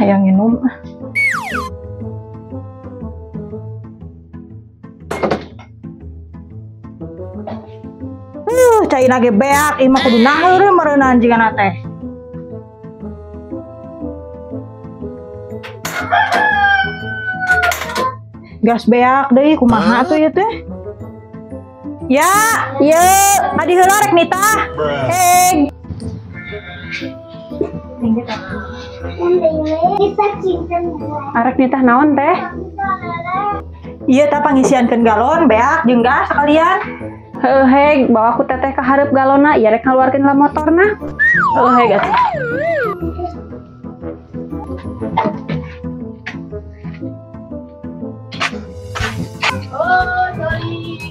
Hayang nginum. Caina ge beak, ieu mah kudu naheur meureunaan jigana teh. Gas beak deui kumaha atuh ieu teh? Ya, ieu adi heula rek nitah. Heg. Arek nitah naon teh? Ieu tah pangisiankeun galon beak jeung gas sekalian. Heuh heg, bawa ku teteh ka hareup galonna, ieu rek ngaluarkeun lah motorna. Heuh heg atuh. Oh, sorry.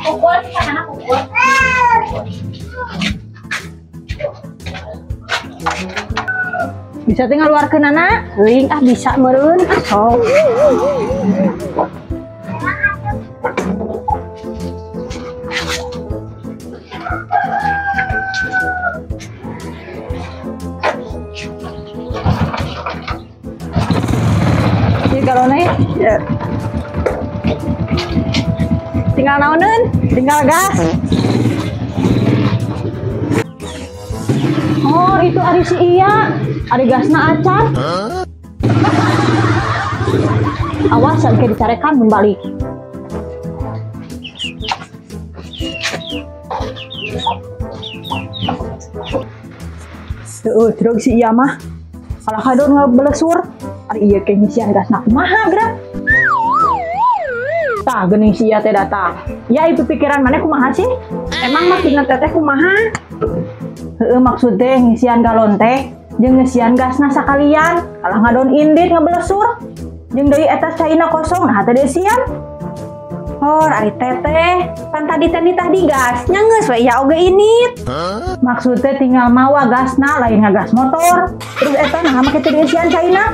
Pukul, sana pukul. Bisa teh ngaluarkeun anak? Teuing ah bisa meureun ah sok. Ieu galonna ya. Tinggal naoneun? Tinggal gas. Oh, itu ari si Iya. Ari gasna acan. Awas engke dicarekan mun balik. Heueuh, drog si Iya mah. Kalah kadon ngebelesur. Ari ieu ke ngisian gasna kumaha geura? Tah geuning si Iya teh datang. Ya itu pikiran maneh kumaha sih? Emang maksudna teteh kumaha? Heueuh, maksud teh ngisian galon teh jeung ngisian gasna sakalian, kalah ngadon indit ngebelesur. Jeung deui eta caina kosong nah teh diisian. Oh, ari teteh, pan tadi teh nitah di gas, nya geus we ya oge init. Maksud teh tinggal mawa gasna lain ngagas motor. Terus eta nah make teh diisian caina.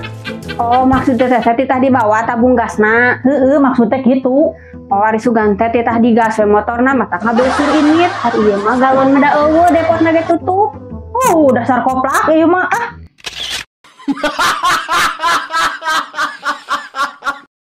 Oh, maksud teteh teh titah dibawa tabung gasna. Heueuh, maksud teh kitu. Oh, ari sugan teh titah digas we motorna matak ngabelesur init. Ari ieu mah galon mah da eueuh depotna ge tutup. Oh, dasar koplak ieu mah ah.